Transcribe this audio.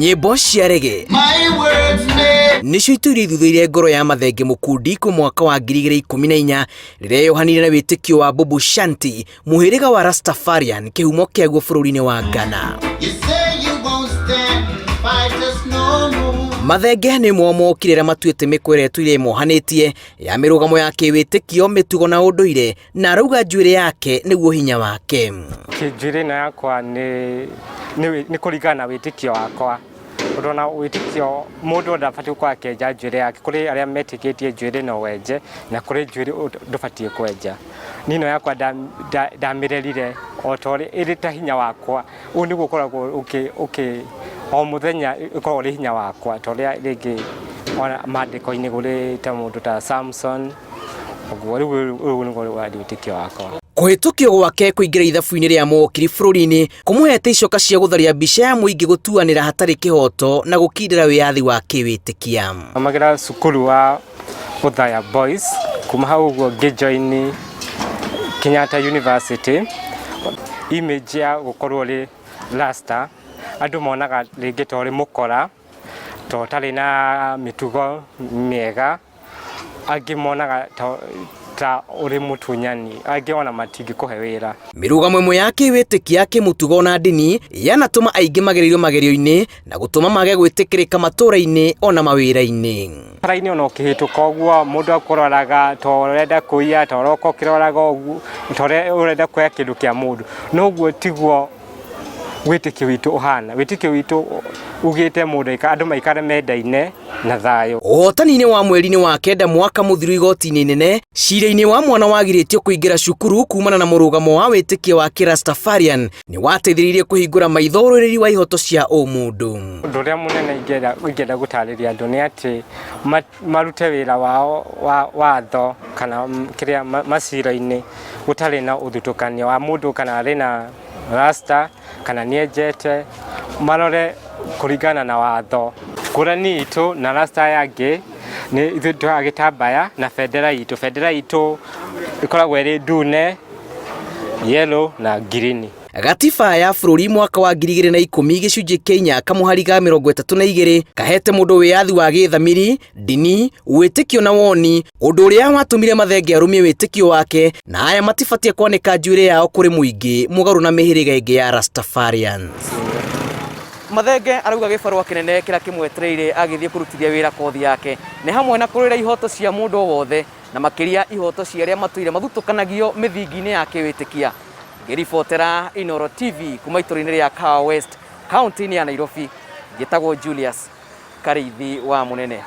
Nyĩmbo cia reggae nĩcio itũire ithuthuire ngoro ya Mathenge Mũkundi kuma mwaka wa 2014 rĩrĩa yohanire na wĩtĩkio wa Bobo Shanti, mũhĩrĩga wa Rastafarian, kĩhumo kĩaguo bũrũri-inĩ wa Ghana. Mathenge nĩ ũmwe wa mokire arĩa matuĩte mĩkwa ĩrĩa ĩtũire ĩmohanĩtie ya mĩrũgamo ya kĩwĩtĩkio, mĩtugo na ũndũire, na arauga njuĩrĩ yake nĩguo hinya wake. Njuĩrĩ ĩno yakwa nĩ nĩ nĩ kũringana na wĩtĩkio wakwa, tondũ ona wĩtĩkio mũndũ ndabatiĩ gũkorwo akĩenja njuĩrĩ yake, kũrĩ arĩa metĩkĩtie njuĩrĩ no wenje na kũrĩ njuĩrĩ ndũbatiĩ kwenja. Niĩ ĩno yakwa ndamĩrerire o ta ũrĩa ĩrĩ ta hinya wakwa, ũyũ nĩguo ũkoragwo ũkĩ ũkĩ o mũthenya ũkoragwo ũrĩ hinya wakwa, ta ũrĩa rĩngĩ ona mandĩko-inĩ kũrĩ ta mũndũ ta Samson, ũguo rĩu ũyũ nĩguo warĩ wĩtĩkio wakwa. Kũhĩtũkio gwake kũingĩra ithabu-inĩ rĩa mawokiri bũrũri-inĩ kũmũhete icoka cia gũtharia mbica ya mũingĩ gũtuanĩra hatarĩ kĩhoto na gũkindĩra wĩyathi wa kĩwĩtĩkia. Thomagĩra cukuru wa Othaya Boys, kuma hau ũguo ngĩjoini Kenyatta University. Image ya gũkorwo ũrĩ rasta, andũ monaga rĩngĩ ta ũrĩ mũkora, ta ũtarĩ na mĩtugo mĩega, angĩ monaga ta ũrĩ mũtunyani, angĩ ona matingĩkũhe wĩra. Mĩrũgamo ĩmwe ya kĩwĩtĩkia, kĩmũtugo na ndini yanatũma aingĩ magererio magerio-inĩ na gũtũma mage gwĩtĩkĩrĩka matũra-inĩ ona mawĩra-inĩ. Bara-inĩ ona ũkĩhĩtũka ũguo mũndũ akũroraga ta ũrenda kũiya, ta ũroka ũkĩroraga ũguo, ta ũrenda kuoya kĩndũ kĩa mũndũ. No ũguo tiguo wĩtĩkio witũ ũhana. Wĩtĩkio witũ ugĩte mũndũ andũ maikare mendaine na thayũ. Ũhotani-inĩ wa mweri-inĩ wa kenda mwaka mũthiru igoti-inĩ inene cira-inĩ wa mwana wagirĩtio kũingĩra cukuru kumana na mũrũgamo wa wĩtĩkio wa Kĩrastafarian nĩ wateithĩrĩirie kũhingũra maitho ũrũĩrĩri wa ihoto cia ũmũndũ. Ũndũ ũrĩa mũnene ingĩenda gũtarĩria andũ nĩ atĩ marute wĩra wao wa watho kana kĩrĩa macira-inĩ gũtarĩ na ũthutũkanio wa mũndũ kana arĩ na rasta kana nĩ enjete, marore kũringana na watho. Ngũrani itũ na rasta aya angĩ nĩ ithuĩ tuoyaga gĩtambaya na bendera itũ. Bendera itũ ĩkoragwo ĩrĩ ndune, yellow na ngirini. Gatiba ya bũrũri mwaka wa 2010 gĩcunjĩ kĩa inya kamũhari ga 32 kahete mũndũ wĩyathi wa gĩthamiri, ndini, wĩtĩkio na woni, ũndũ ũrĩa watũmire Mathenge arũmie wĩtĩkio wake na aya matibatie kwanĩka njuĩrĩ yao kũrĩ mũingĩ mũgarũ na mĩhĩrĩga ĩngĩ ya Rastafarians. Mathenge arauga gĩbarũa kĩnene kĩrĩa kĩmwetereire agĩthiĩ kũrutithia wĩra kothi yake nĩ hamwe na kũrũĩra ihoto cia mũndũ o wothe na makĩria ihoto cia arĩa matũire mathutũkanagio mĩthingi-inĩ ya kĩwĩtĩkia. Ngĩribotera Inooro TV kuma itũra-inĩ rĩa Kahawa West, kaũntĩ-inĩ ya Nairobi, njĩtagwo Julius Karĩithi wa Mũnene.